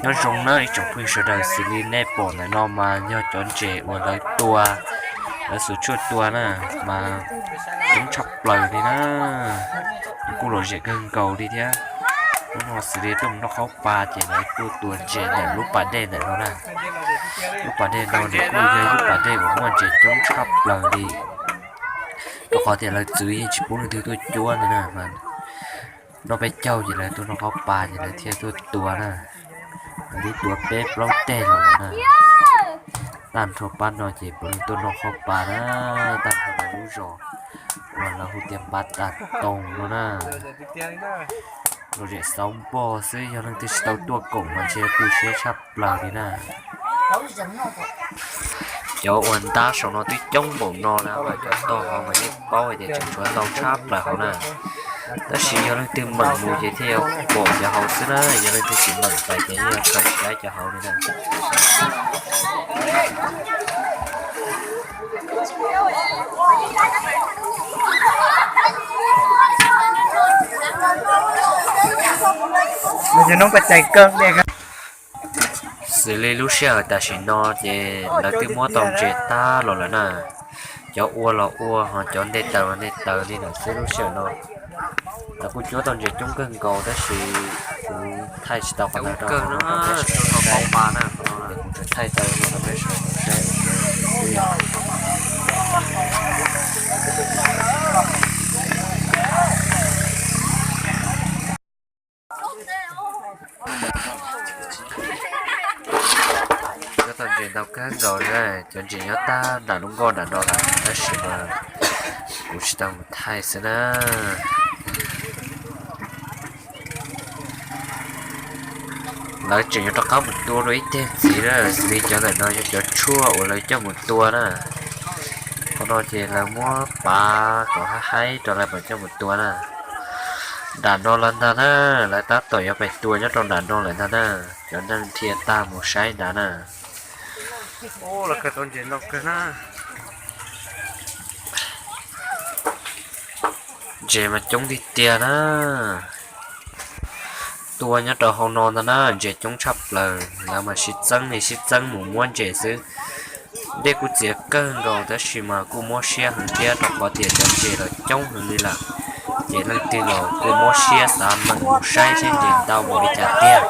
Nyob zoo na ib tsoom phooj ywg sawv daws, xws li nej pom ntawm no mas yog cov ntses uas lawv tua, lawv xuas tshuaj tua na, mas coob tshaj plaws li na. Kuj lom zem kawg nkaus li thiab. Hnub no xws li tuaj mus noj qhaub pa ces lawv tuaj tua ntses ntawm lub pas dej ntawm no na. Lub pas dej no nws kuj yog ib lub pas dej uas muaj ntses coob tshaj plaws li, rau qhov tias lawv txwv yeej tsis pub leej twg tuaj cuab li na. Noj peb caug ces lawv tuaj noj qhaub pa ces lawv thiaj tuaj tua na. Lawv twb tua peb plaub teg los lawm na. Tag nrho pab no ces puav leej tuaj noj qhaub pa na, tag nrho lawv lub zos uas lawv hu tias Npas Tas Toos no na. Lom zem xauv npog xwb, yog leej twg tsis tau tuaj koom mas ntshe tu siab tshaj plaws li na. Cov uas ntab saum no twb coob npaum no na, mas cov tog hauv mas yeej paub hais tias tseem tshuav ntau tshaj plaws hauv na. Tab sis yog leej twg meem mus ces thiaj yuav pom cov hauv xwb na, yog leej twg tsis meem pais ces yeej yuav khaws tsis laib cov hauv li na. Xws li lub sij hawm tam sim no ces lawv twb muab tau ntses tag los lawm na. Cov ua los ua, ho cov nte taws los nte taws li lawm xwb lub sij hawm no. Lawv kuj cuab tau ntses coob kawg nkaus tab sis kuv thaij tsis tau qhov ntawd rau hauv no rau peb sawv daws tau saib, es kuv tsuas thaij tau no rau peb sawv daws tau saib xwb. Cuab tau ntses ntau kawg nkaus li, cov ntses nyob tag nram lub nkoj nram no lawm tab sis mas kuv tsis tau mus thaij xwb na. Lawv tseem yuav rov qab mus tua dua ib teg ntxiv na, xws li cov ntawm no yog cov tshuaj uas lawv coj mus tua na. Qhov no ces lawv muab pav kom haib haib rau lawv mam coj mus tua na. Nram no los ntag na, lawv tab tom yuav pais tua nyob rau nram no lawm ntag na. Cov neeg dhia tag mus saib nrad na. Ntses mas coob tiag tiag na. Tua nyob rau hauv no ntag na, ntses coob tshaj plaws, lawv mas sib txeeb li sib txeeb mus muab ntses xwb. Dej kuj txias kawg nkaus tab sis mas kuj mob siab heev thiab rau qhov tias cov ntses los coob heev li lawm, ces leej twg los kuj mob siab xav meem mus saib seb ntses ntau npaum li cas tiag.